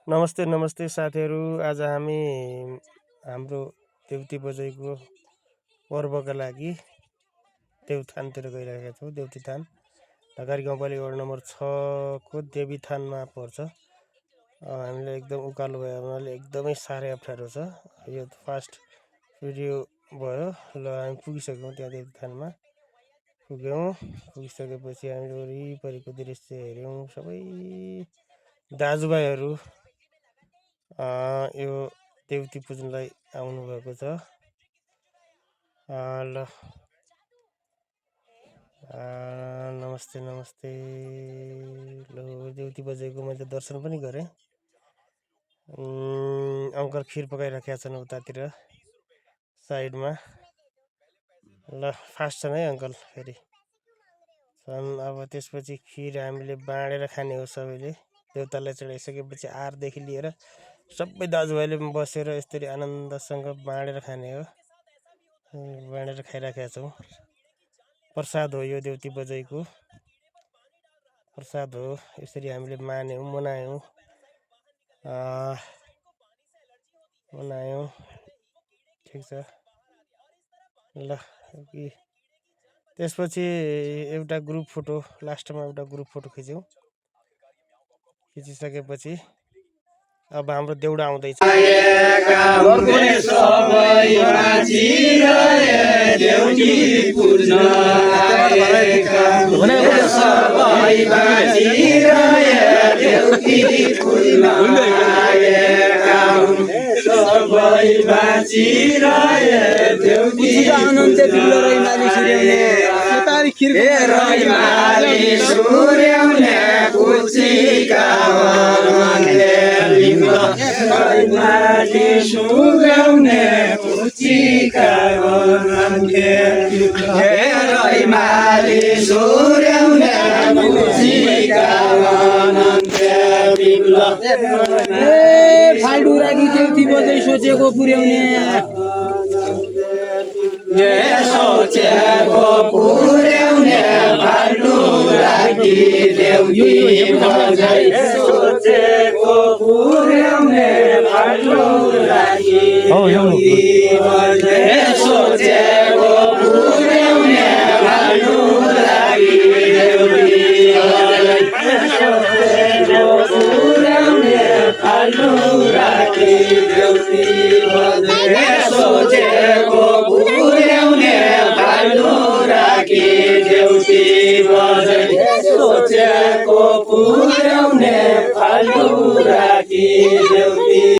नमस्ते नमस्ते साथीहरू। आज हामी हाम्रो देउती बजाइको पर्वका लागि देउथानतिर गइरहेका छौँ। देउती थान ढकारी गाउँपालिका वडा नम्बर 6 को देवी थानमा पर्छ। हामीलाई एकदम उकालो भयो हुनाले एकदमै साह्रै अप्ठ्यारो छ। यो फर्स्ट भिडियो भयो। ल हामी पुगिसक्यौँ, त्यहाँ देउती थानमा पुगिसकेपछि हामीले वरिपरिको दृश्य हेऱ्यौँ। सबै दाजुभाइहरू यो देउती पुज्नलाई आउनु भएको छ। ल नमस्ते नमस्ते। ल देउती बजाइको मैले दर्शन पनि गरेँ। अङ्कल खिर पकाइराखेका छन् उतातिर साइडमा। ल फास्ट छन् है अङ्कल फेरि छन्। अब त्यसपछि खिर हामीले बाँडेर खाने हो सबैले। देउतालाई चढाइसकेपछि आरदेखि लिएर सबै दाजुभाइले बसेर यसरी आनन्दसँग बाँडेर खाने हो। बाँडेर खाइराखेका छौँ। प्रसाद हो यो देउती बजाइको प्रसाद हो। यसरी हामीले मान्यौँ, मनायौँ। ठिक छ। ल त्यसपछि एउटा ग्रुप फोटो, लास्टमा एउटा ग्रुप फोटो खिचिसकेपछि अब हाम्रो देउडा आउँदैछ। फाल्टु राखी देउती बजाइ सोचेको पुर्याउने फाल्टु राखी देउती बजाइ सोचेको पुर्याउने फाल्टु राखी देउती बजाइ सोचेको पुर्याउने फाल्टु राखी देउती फाल्टु राखी देउती बजाइ सोचेको पुर्याउने फाल्टु राखी देउती बजाइ सोचेको पुर्याउने फाल्टु राखी देउती।